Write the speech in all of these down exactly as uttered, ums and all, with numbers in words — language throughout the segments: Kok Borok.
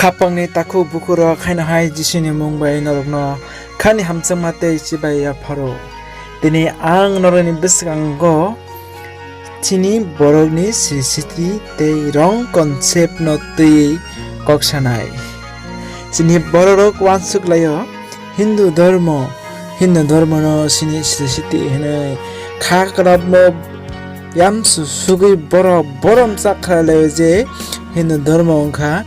Khapangni takhuk bukhurok haino hai Jisuni mung bai norokno khani hamjakma tei chibai yapharo. Tini ang norokni bwskango chini borokni srisiti tei rong concept no twi kok sanai. Chini bororok uansuk laio Hindu dhormo, Hindu dhormo no chini srisiti hinwi kha kwrapbo yamsu sugwi borok borom chakha laio je Hindu dhormo wngkha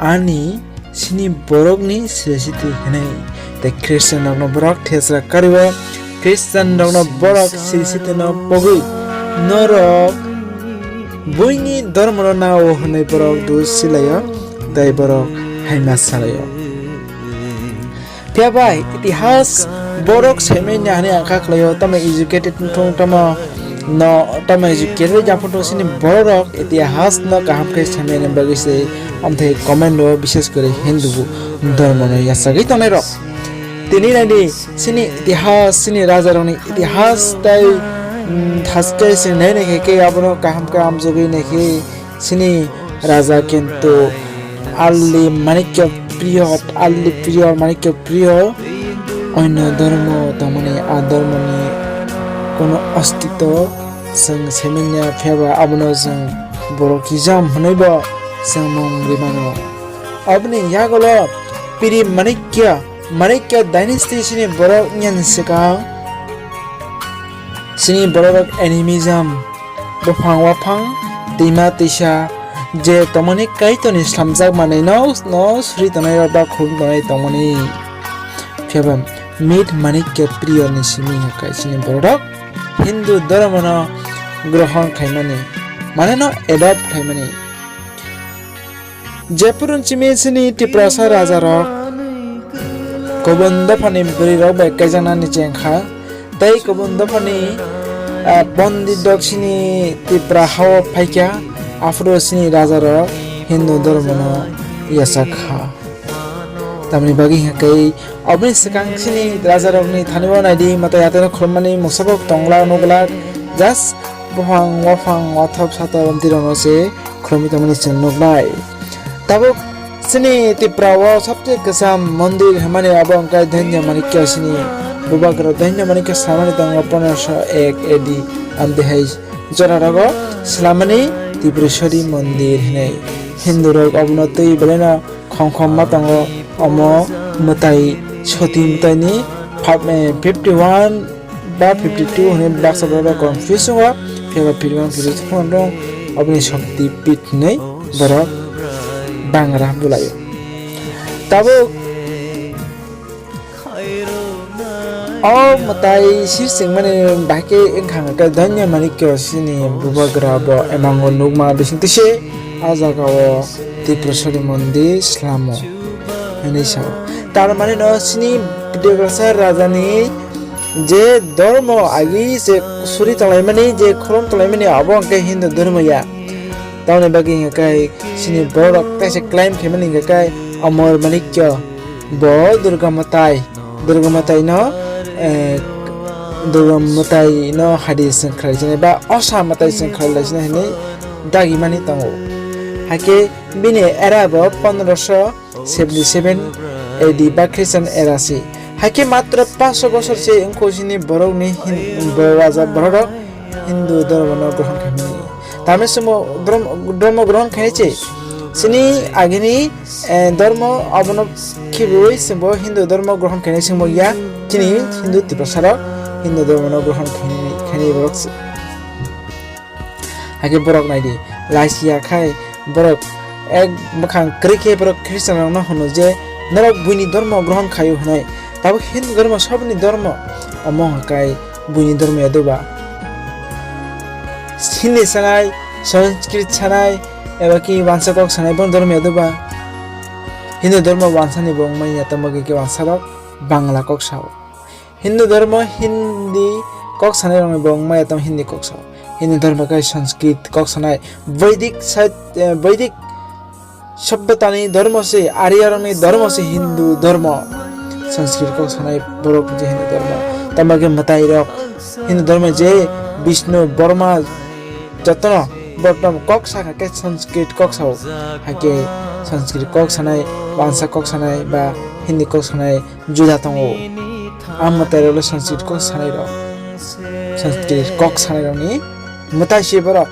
ani chini borokni srisiti hinwi. Tei Christian rokno borok thesra kario, Christian rokno borok srisiti no pogwi norok buini dhormo no nao hinwi borok dus silaio, tei borok haima salaio. Phiya bai itihas borok saimanni hani angkha khlaio, tamo educated wngthung, tamo no tamo educated wngya photo sini borok itihas no kaham khe saimanni bagwi se amthai comment o bishes kori Hindu dhormo no yachagwi tongnai rok. Tini naidi sini itihas, sini raja rokni itihas tai, mm, thaske se nai nai khe khe abono kaham khe amjogwi nai khe sini raja kintu Alli Manikya Priyo, Alli Priyo, Manikya Priyo, onyo dhormo tongmani, a dhormoni kono ostito chwng saimanniya, phiyaba abono chwng borokism hwnwibo chwng mung rimano. Aboni yagulo Piri Manikya, Manikya dynasty sini borok wngya ni swkang sini borok animism, buphang waphang, twima twisa, je tongmani Kaitorni slamjak manwi no, no suri tongnai rok ba khulum tongnai tongmani. Phiya ba Myth Manikya Priyo ni simi hai kaisini borok Hindu dhormo no grohon khaimani, mane no adopt khaimani. Jephuru chini sini Tiprasa raja rok kubun dophani bwrwi rok bai kaijaknani chengkha, tei kubun dophani, ah, pondit rok sini Tipra hao phaikha, aphuru sini raja rok Hindu dhormo no yachak kha. Tamni bagwi hwnkhe aboni swkang sini raja rokni thani o naidi, mata yateno khulumani mungsa bo tongla nukla, just buphang waphang wathop sathop amtwi rokno se khulumwi tongmani chwng nuknai. Tabuk chini Tipra o sabse kwcham mondir hwnmani abo wngkha Dhanya Manikya sini bubagra Dhanya Manikya samani tongo pondroso ek A D amtwi hai jora rogo swlamani Tipreshwari mondir hinwi. Hindu rok obono twi belaino khom khom ma tongo, omo mwtai soti mwtaini fifty one ba fifty two hwnwi baksa borok confuse wngo, phiya ba fifty one, fifty two phano dong, oboni shakti pit hwnwi borok bangra bulaio. Tabuk o mwtai sir singmani bahai khe wngkha hwnkhe Dhanya Manikya sini bubagra bo emango nukma bisingtwi se o jaga o Tipreshwari mondir slamo hwnwi sao. Tar mani no sini Tiprasa rajani je dhormo agi se suri tonglaimani, je khulum tonglaimani, abo hwnkhe Hindu dhormo ya. Tamoni bagwi hwnkhe sini borok kaisa claim khaimani hwnkhe Amor Manikya, bo Durga Mwtai, Durga Mwtai no, eh, Durga Mwtai no hadi sengkhlai sinai ba osa mwtai sengkhlai sinai hinwi dagimani tongo. Hakhe bini era bo pondroso seventy seven A D ba Christian era se. Hakhe matro paanch bosor se wngkha sini borokni hin-, bo raja borok Hindu dhormo no grohon khaimani. Tamni chwngbo dhormo, dhormo grohon khainai se. Sini agini, eh, dhormo abono khibiwi chwngbo Hindu dhormo grohon khainai chwngbo ya. Chini Hindu Tiprasa rok Hindu dhormo no grohon khainai, khainai borok se. Hakhe borok naidi, lachiya khai borok ek bwkhang kwrwi khe borok Christian rokno hwno je, "Norok buini dhormo grohon khaio," hwnwi. Tabuk Hindu dhormo saboni dhormo, omo hwnkhe buini dhormo ya doba? Hindi sanai, Sanskrit sanai, eba ki wansa kok sanai boni dhormo ya doba? Hindu dhormo wansani bo wngmani ya, tamo khe wansa rok Bangla kok sao. Hindu dhormo Hindi kok sanai rokni bo wngmaya tong Hindi kok sao. Hindu dhormo khe Sanskrit kok sanai Vedic sait-, eh, Vedic sobbhotani dhormo se, Arya rokni dhormo se Hindu dhormo. Sanskrit kok sanai borok je Hindu dhormo. Tamo khe mwtai rok Hindu dhormo je Vishnu, Brahma, jotono Borok tamo kok sakha khe Sanskrit kok sao, hakhe Sanskrit kok sanai, Bansa kok sanai ba Hindi kok sanai juda tongo. Ang mwtai rok le Sanskrit kok sanai rok, Sanskrit kok sanai rok ni mwtai se borok,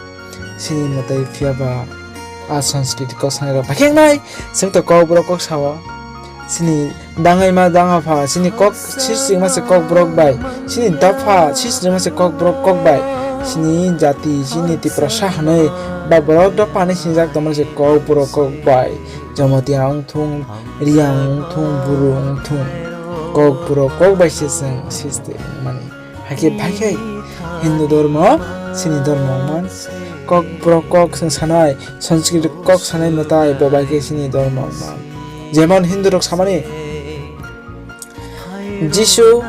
sini mwtai phiya ba a Sanskrit kok sanai rok baikhe wngnai, chwng to kok borok kok sao. Sini dangai ma danga pha, sini kok sisrima se kok borok bai, sini dapha sisrima se kok borok kok bai, sini jati, sini Tiprasa hwnwi ba borok dopha hwnwi sinijak tongmani se kok borok kok bai, Jamatia wng thung, Riang wng thung, Buru wng thung, kok borok kok bai se chwng sisti mani. Hakhe bhai khe Hindu dhormo sini dhormo man. Kok borok kok chwng sanai, Sanskrit kok sanai mwtai bo bai khe sini dhormo man. Jemon Hindu rok samani Jisu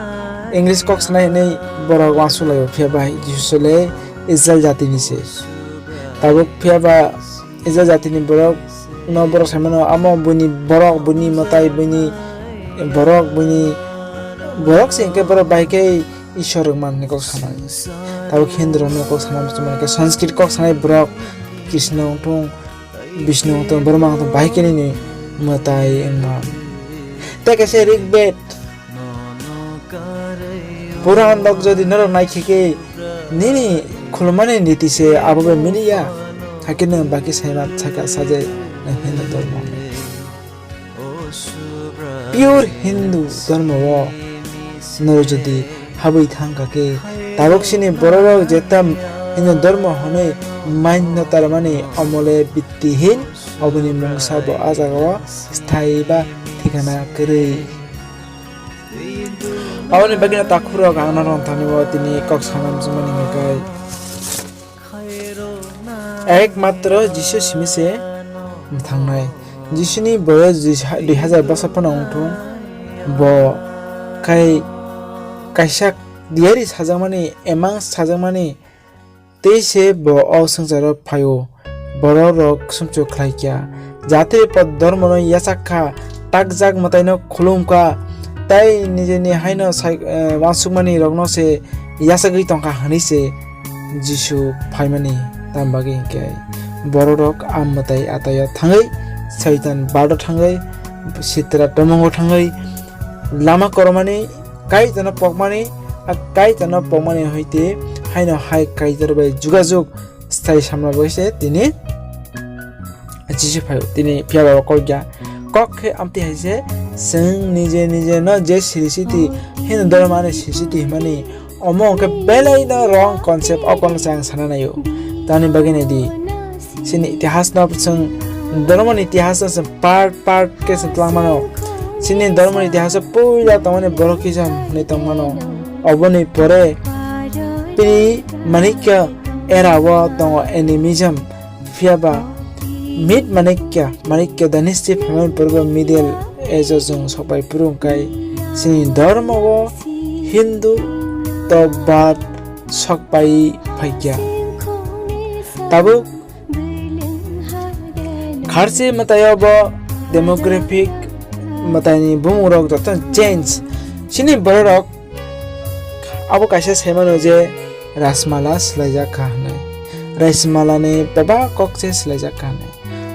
English kok sanai hinwi borok uansuk laio, phiya bai Jisu le Israel jatini se. Tabuk phiya ba Israel jatini borok no borok sai mano, amo buini borok, buini mwtai, buini borok, buini borok se hinkhe borok bai khe Ishwar rok manni kok sanai. Tabuk Hindu rokni kok sanai, musulman khe Sanskrit kok sanai borok, Krishna wngthung, Vishnu wngthung, Brahma wngthung, bai khe nini mwtai wngma. Tei kaisa Rig Ved, Puran rok jodi norok naikhe khe nini khulumani niti se abo bai miliya. Hakhe nwng baki saima sakha saje nwng Hindu dhormo. Pure Hindu dhormo o norok jodi habwi thangkha khe, tabuk sini bororok jeta Hindu dhormo hwnwi manya tarmani omole bittihin, oboni mungsa bo a jagao sthayi ba thikana kwrwi. Aboni bagwino takhurok ang norok thani o tini kok sana muchungmani hwnkhai. Ekmatro Jisu simi se mwthangnai. Jisuni boyos dui ha-, dui hazar bosor phano wngthung. Bo khai kaisa diari sajakmani, emang sajakmani, tei se bo o swngcharo phaio. Bororok sumsok khlai kha. Jatri pod dhormono yachak kha, takjak mwtaino khulum kha, tei nijeni haino sai, eh, uansukmani rokno se yachagwi tongkha hwnwi se Jisu phaimani. Tamo bagwi hinkhe bororok a mwtai ataio thangwi, Saitan bado thangwi, sitra tomongo thangwi, lama koromani, Kaitorno pokmani, a Kaitorno pokmani hoite haino hai Kaitor bai jugajug sthayi samna bai se tini Jisu phaio. Tini phiya ba kok ya. Kok khe amtwi hai se, chwng nije nije no je siri siti, Hindu dhormo ani siri siti hwnmani, omo hwnkhe belai no wrong concept, o kono se ang sana naio. Tamni bagwi nai di, chini itihas no chwng, dhormo ni itihas no chwng part part khe chwng twlang mano. Chini dhormo ni itihas o puila tongmani borok kisa hwnwi tong mano. Oboni pore Pre Manikya era o tongo animism, phiya ba Mid Manikya, Manikya dynasty phaimani pore Middle Age o chwng sokpai phuru hwnkhe chini dhormo o Hindu to bad sokpai phaikya. Tabuk Kharchi mwtaio bo demographic mwtaini bumungrok joto change. Chini bororok abo kaisa saimano je Rajmala swlaijak kha hwnwi. Rajmalani bebak kok se swlaijak kha hwnwi.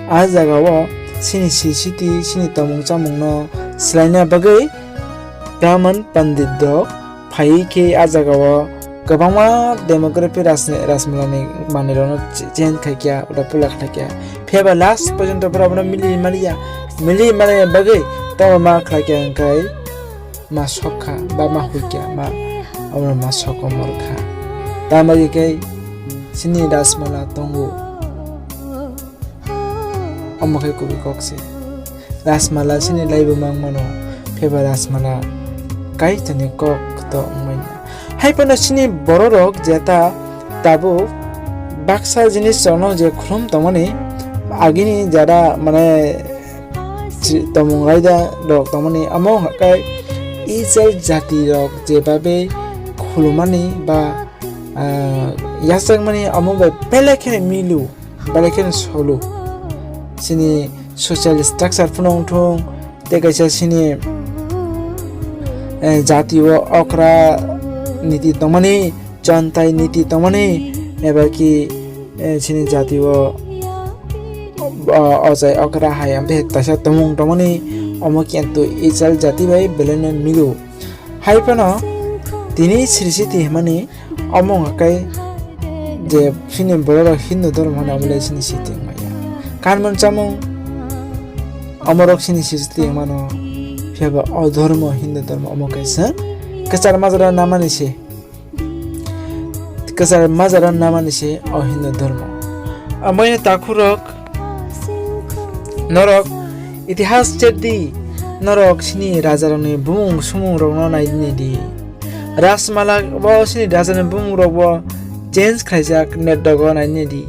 A jagao chini sisiti, chini tongmung chamungno swlaina bagwi Brahman Pandit rok phaiwi khe a jagao kwbangma demography rajni-, rajmalani manwirokno ch-, change khaikha, uda pula khlaikha. Phiya ba last porjonto borok abono mili maliya, mili manani bagwi tamo ma khlaikha hwnkhe ma sokha ba ma huikha, ma abono ma soko morkha. Tamo khe chini Rajmala tongo. Omo khe kubui kok se. Rajmala chini laibo mang mano, phiya ba Rajmala Kaitorni kok to wngmani. Hai phano chini bororok jeta tabuk baksa jinis rokno je khulum tongmani, agini jara mane chi-, tongmung raida rok tongmani, amo hwnkhe Israel jati rok jebabe khulumani ba, ah, yachakmani amo bai belai kheno milu. Belai kheno solo. Chini social structure phano wngthung, tei kaisa chini, eh, jati o okra niti tongmani, chontai niti tongmani, eba ki eh, chini jati o, o, ochai okra hai, amtwi taisa tumung tongmani omo kintu Israel jati bai belai no milo. Hai phano tini srishti hwnmani omo hwnkhe je chini borok rok Hindu dhormo hwnwi omo le chini srishti wngmaya. Kanmung chamung omorok chini srishti wngmano, phiya ba o dhormo Hindu dhormo omo kaisa kwchar majra namani se. Kwchar majra namani se o Hindu dhormo. Amoni takhurok norok itihas cherdi, norok chini rajarokni bumung sumungrokno naidi naidi. Rajmala bo chini rajarokni bumungrokbo change khlaijak, netdogo naidi naidi.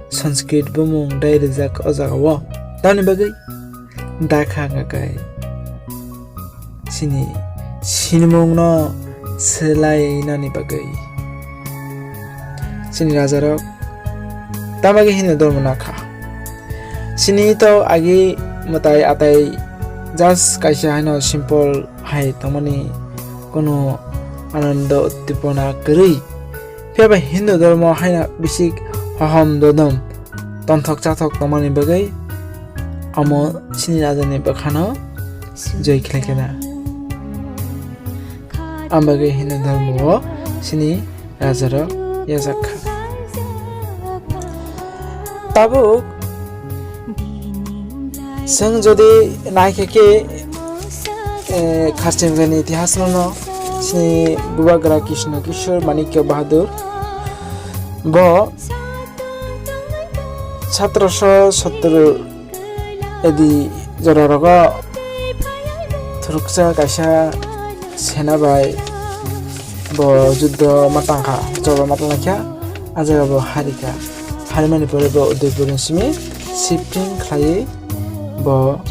Sanskrit bumung dai rijak o jagao. Tamni bagwi dakha hwnkha khe chini sinimungno swlainani bagwi chini rajarok tamagwi Hindu dhormo nakha. Chini to agi mwtai atai just kaisa haino simple hai tongmani, kunu anando uddipona kwrwi. Phiya ba Hindu dhormo haino bisik hohom dodom tonthok chathok tongmani bagwi amo chini rajani bwkhano joi khlai khe na. Ang bagwi Hindu dhormo o chini rajarok yachak kha. Tabuk chwng jodi naikhe khe, eh, Kharchimgani itihas no, chini Bubagra Krishna Kishore Manikya Bahadur bo satro sho sottor A D jora rogo thuruksa kaisa sena bai bo juddo ma tangkha, joba ma tangkha, a jaga bo harikha. Harimani pore bo Udaipur ni simi shifting khlaiwi bo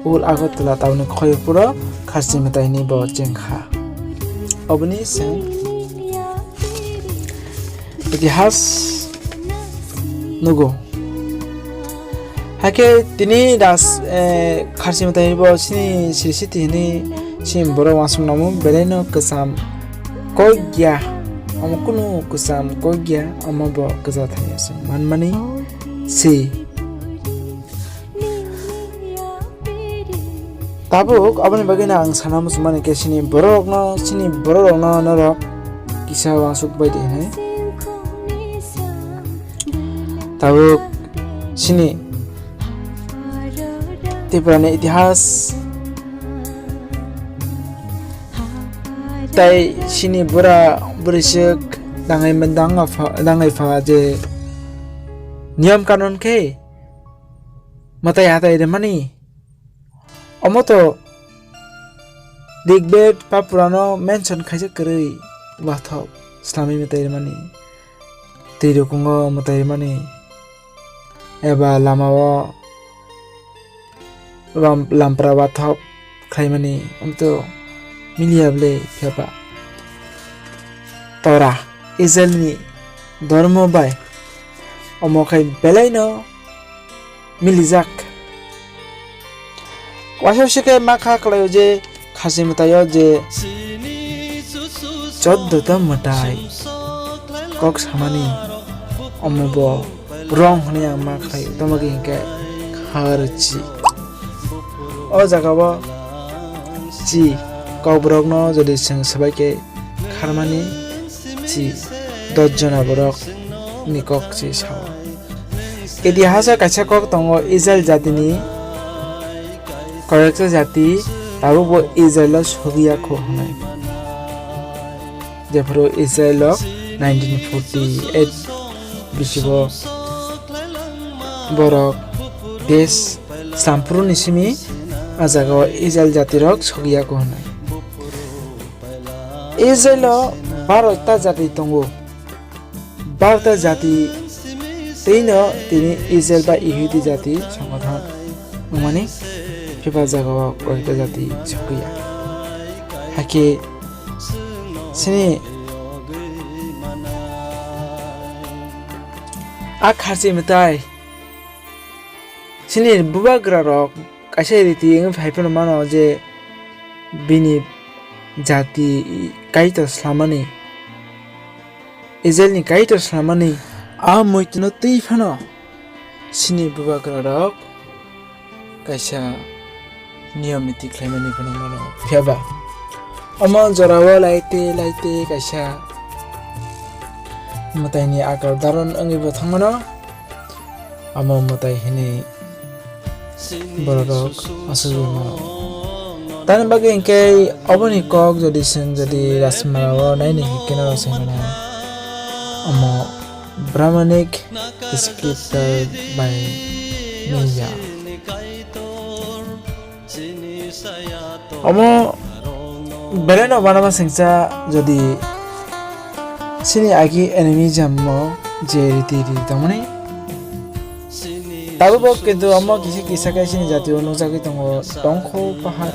ul Agartala town ni Khoyopuro Kharchi mwtaini bo chengkha. Oboni se itihas nugo. Hakhe tini das, eh, Kharchi mwtai bo chini siri siti hini chini borok uansuk namo belai no kwcham kok ya. Omo kunu kwcham kok ya, omo bo kwcham thani se manmani se. Tabuk aboni bagwi no ang sana muchungmani khe chini borok rokno, chini borok rokno norok kisa uansuk bai di hinwi. Tabuk chini Tripura ni itihas tai chini bura bwrwisuk dangai, dangai pha, dangai pha je niyom kanun khe mwtai atai rwmani. Omo to Rigbed ba Purano mention khaijak kwrwi, wathok slamwi mwtai rwmani, twi rukungo mwtai rwmani, eba lamao lam-, lampra wathok khlaimani, omo to miliya bwle phiyaba. Torah, Israelni dhormo bai omo khai belaino milijak. Waisa waisa khe ma kha kwlaio je Kharchi mwtaio je choddo ta mwtai kok samani, omo bo wrong hwnwi ang ma khlaio, tamo khe hinkhe kharchi. O jagao chi kokborokno jodi chwng swbai khe kharmani chi dos jona borok ni kok chi sao. Itihasa kaisa kok tongo Israel jatini, koyekta jati tabukbo Israel o sogiya kho hwnwi. Jephuru Israel o nineteen forty eight bisigo borok desh slamphuru ni simi a jagao Israel jatirok sogiya kho hwnwi. Israel o barota jati tongo. Barota jati tei no tini Israel ba Ihudi jati songothon wngmani, phiba jagao koita jati sokya. Hakhe sini a kharchi mwtai sini bubagra rok kaisa riti wngwi phai phano mano je bini jati Kaitor slamani, Israelni Kaitor slamani A muitwino twi phano chini bubagrarok kaisa niyom niti khlaimani phano mano. Phiya ba omo jorao laite laite kaisa mwtaini akar daron wngwi bo thangmano. Amo mwtai hinwi bororok asugwi mano. Tani bagwi hinkhe oboni kok jodi chwng jodi Rajmala o naini hinkhe no rw sai mano. Omo Brahmanic scripture by Miya. Omo belai no uanama sengcha jodi chini agi animism o je riti riti tongmani. Tabuk bo kintu omo kisa kisa khe chini jatio nukjagwi tongo, tongkho pahar,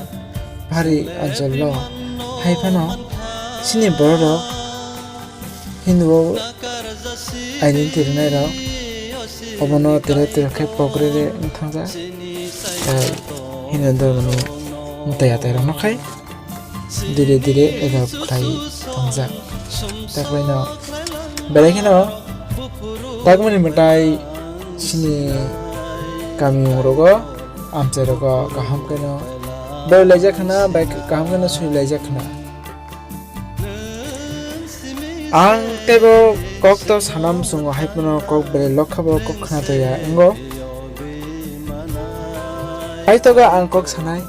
pahari ancholo. Hai phano chini bororok Hindu o identity rwnai rok obono tere tere khe pogre re wng thangjak. Tai Hindu dhormoni mwtai atai rok no khai dire dire adopt khlai tongjak. Takbai no belai kheno takmani mwtai chini kamiyung rogo amchai rogo kaham kheno boi laijak khna bai kaham kheno sui laijak khna. Ang teibo kok to sana muchungo hai phano kok belai lokha bo kok khna to ya wngo. Paitogo ang kok sanai.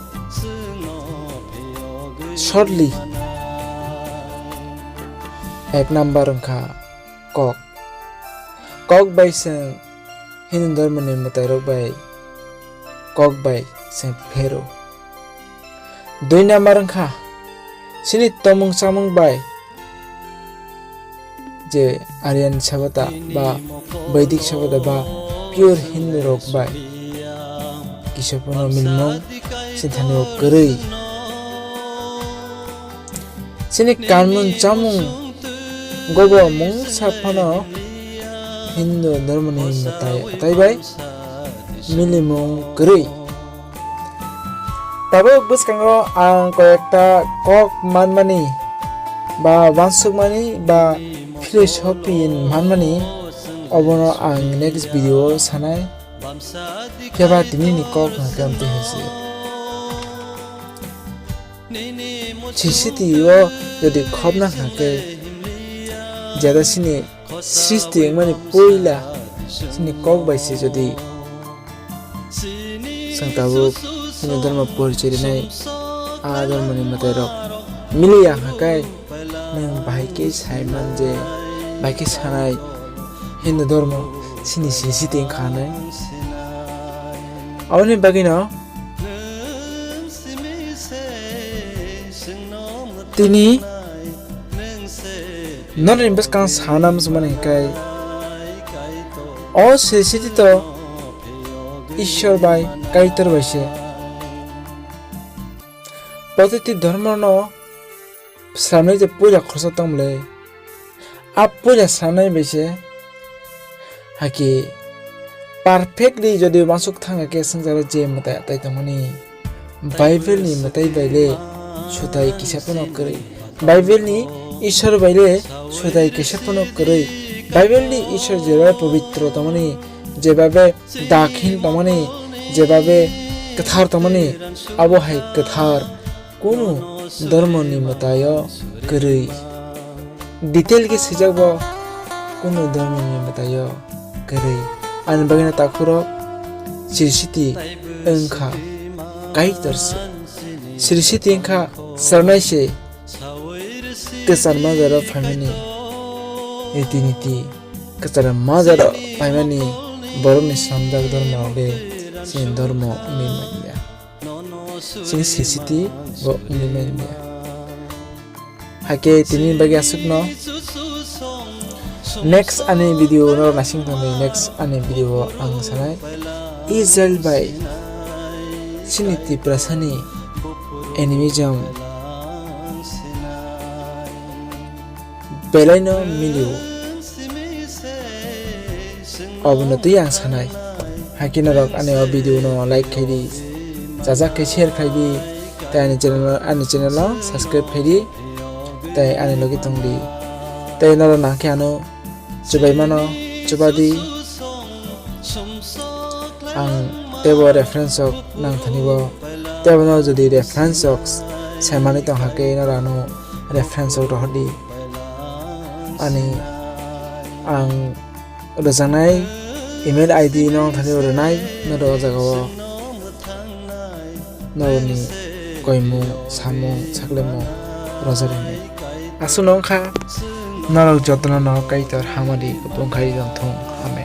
Shortly. Ek number wngkha kok. Kok bai chwng Hindu dhormoni mwtairok bai kok bai chwng phero. Dui number wngkha chini tomung chamung bai je Aryan sabata ba Vedic sabata ba pure Hindu rok bai kisa phano milmung chini thani o kwrwi. Chini kanmung chamung gobo mungsa phano Hindu dhormoni mwtai atai bai milimung kwrwi. Tabuk bwskango ang koyekta kok manmani ba uansukmani ba philosophy manmani, obono ang next video o sanai. Phiya ba tini ni kok hwnkhe amtwi hai se. Srishti o jodi khobna hwnkhe, jera chini srishti wngmani puila chini kok bai se jodi chwng tabuk chini dhormo porichoi rinai, a dhormoni mwtairok miliya hwnkhe, nwng bahai khe sai man je, bahai khe sanai Hindu dhormo chini srishti wngkha hinwi. Aboni bagwino tini norokni bwskang sana muchungmani hinkhe o srishti to Ishwar bai Kaitor bai se. Protiti dhormono swnamnai je puila khoroksa tongmole. A puila swnamnai bai se. Hakhe perfectly jodi uansuk thang khe swngjaro je mwtai atai tongmani. Bible ni mwtai bai le sutai kisa phano kwrwi. Bible ni Ishwar bai le sutai kisa phano kwrwi. Bible ni Ishwar jeba pobitro tongmani, jeba be dakhin tongmani, jeba be kwthar tongmani, abo hai kwthar kunu dhormoni mwtaio kwrwi. Detail khe swijak bo kunu dhormoni mwtaio kwrwi. Ani bagwino takhurok srishti wngkha Kaitor se. Srishti wngkha swnamnai se. Kwchar majaro phaimani riti niti, kwchar majaro phaimani borokni swnamjak dhormo de chini dhormo wngwi manya. Chini srishti bo wngwi manya. Hakhe tini bagwi aswkno. Next ani video no naising thangwi next ani video o ang sanai Israel bai chini Tiprasani animism belaino milio. Obono twi ang sanai. Hakhe norok ani o video no like khai di, chajak khe share khai di, tei ani channel, ani channel o subscribe khai di, tei ani logi tong di. Tei norok nang khe ano chubai mano, Chubadi ang tebo reference rok nang thani bo, tebo no jodi reference rok semani tong hakhe norok ano reference rok rohordi. Ani ang rwjaknai email I D no thani rwnai norok o jaga o norokni koimung samung saklemung rwjaknai. Aswkno wngkha norok jotono no Kaitor hamari kupulung khai tongthung. Amen.